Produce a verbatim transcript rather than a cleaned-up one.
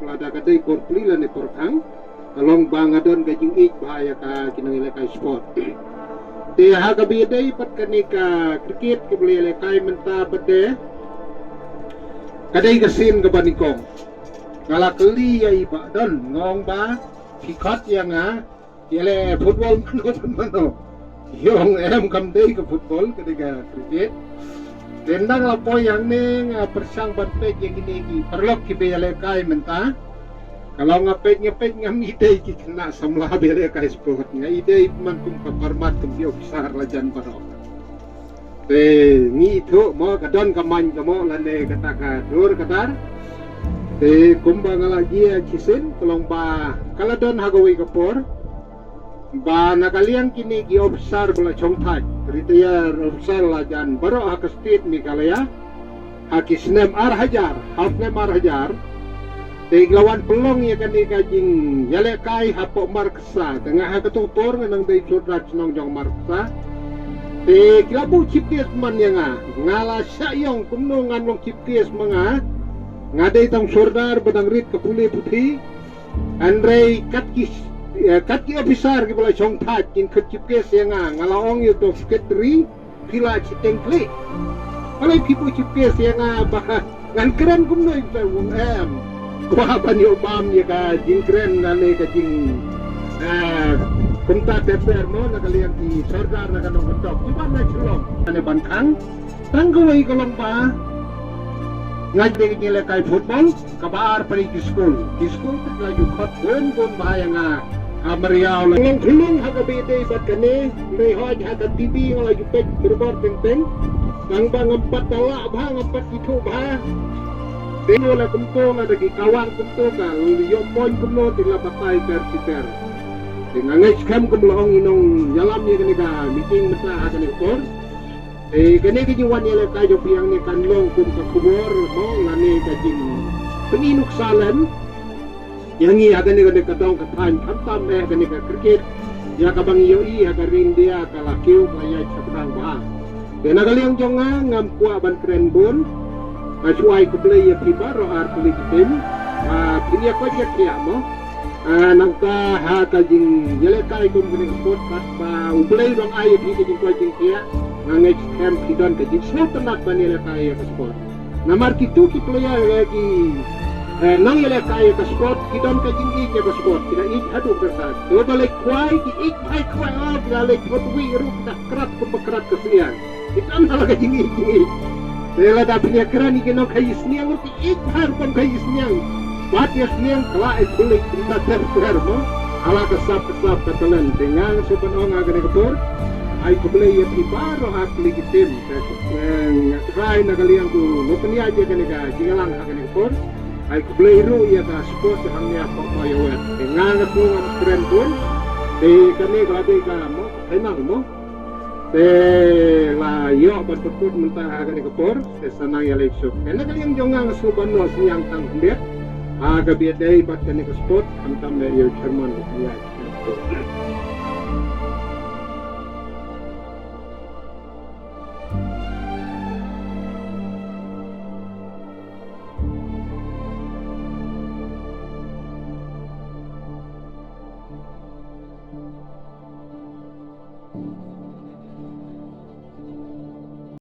Lada ka dei por pli lane por khang, ka long ba nga don ka jingïeit bha ïa ka ki nongïalehkai sport. Te ha kaba ïadei bad kane ka cricket kaba la ïalehkai mynta pat de, ka dei ka sien kaba nyngkong. Nga la kylli ïa i Bah Don, nga ong ba phi khot ïa nga ïaleh football mano mano. Ïong em, kam dei ka football, ka dei ka cricket. Te ynda nga la poi hangne nga pyrshang ban peit ïa kine ki paralok kiba ïalehkai mynta. Ka long nga peit nga peit ngam ïeit ïa ki khynnah samla ba ïalehkai sport. Nga ïeit man kum ka parmat kum ki officer la jan baroh. Te ngi ithuh mo ka don ka main ka mo lane kata ka dur ka dar. Te kumba nga la jia shisien ka long ba ka la don ha kawei ka por ba na ka liang kine ki officer ba la shongthait, retired officer la jan baroh ha ka state Meghalaya, ha ki snem ar hajar, ha u snem ar hajar. Te ki la wan pynlong ïa kane ka jingïalehkai hapoh Marksa. Te nga ha kato ka por nga nang dei sordar shnong jong Marksa. Te ki la buh chief guest man ïa nga. Nga la shah ïong kumno ngan long chief guest ma nga. Nga dei tang sordar ba dang rit ka pule puthi. Hynrei kat ki, eh, kat ki officer kiba la shongthait kin khot chief guest ïa nga. Nga la ong ïa uto u secretary, phi la shiteng khlieh. Balei phi buh chief guest ïa nga, ba ngan kren kumno ïa uto u, em. Kwah ban ïoh bam ïa ka jingkren lane ka jing, eh, kumta ter ter mo na ka liang ki sordar na ka nongkyndong. Ki wan na Shillong lane ban khang. Tang kawei ka long ba nga dei ka jingïalehkai football, kaba ar pat ki skul. Ki skul ki la ju khot bun bun bha ïa nga ha Mariaw. Long khulung ha kaba ïadei bad kane, hynrei hooid ha ka T V nga la ju peit barabor teng teng. Tang ba ngam pat da lah bha, ngam pat ithuh bha. Te nga la kumto, nga da ki kawang kumto, ka ïoh point kumno, te la batai ter ter. Te nga ngeit skhem kum la ong i nongïalam ïa kane ka meeting mynta ha kane ka por. Eh, kane ka jingwan ïalehkai jong phi hangne kan long kum ka khubor mo lane ka jingpyni nuksa lem ïa ngi ha kane, kane ka dong ka thaiñ, khamtam eh kane ka cricket, ïa kaba ngi ïohi ha ka ri India ka la kiew ka la ïaid sha kdang bha. Te na ka liang jong nga ngam kwah ban kren bun. Nga shu ai khublei ïa phi baroh ar tylli ki team. Ah, phi ïa koit ïa khiah mo. Ah, nangta ha ka jingïalehkai kum kane ka sport, bad ba U Blei u dang ai ïa phi ka jingkoit jingkhiah, nga ngeit skhem phi don ka jingsngewtynnat ban ïalehkai ïa ka sport. Namar kito ki player, eh, ki, eh, nongïalehkai ïa ka sport, ki don ka jingïeit ïa ka sport, ki da ïeit haduh katta. Te ba leit khwai, ki ïeit bha khwai, oh, ki la leit phot wi ruh, ki da krat kumba krat ka sniang. Ki don ha la ka jingïeit, jingïeit. Te lada phin ïakren ïa ki nongkhaïi sniang ruh ki ïeit bha ruh kum khaïi sniang. Bad ïa sniang ka la ai pynleit kumta ter ter mo. Ha la ka sap ka sap ka talent. Te nga nga shu ban ong ha kane ka por, ai khublei ïa phi baroh ar tylli ki team. Te, eh, nga trai na ka liang u nongpynïaid ïa kane ka jingïalang ha kane ka por. Ai khublei ruh ïa ka sport hangne hapoh Mawïawet. Te nga nga shu ngam kren bun. Te kane ka la dei ka mo, ka final mo. Te la ïoh ban pynkut mynta ha kane ka por, te sa nang ïaleit suk. Te na ka liang jong nga nga sngewbha ban noh synñiang tang khyndiat ha kaba ïadei bad kane ka sport, khamtam ïa u chairman u pynïaid.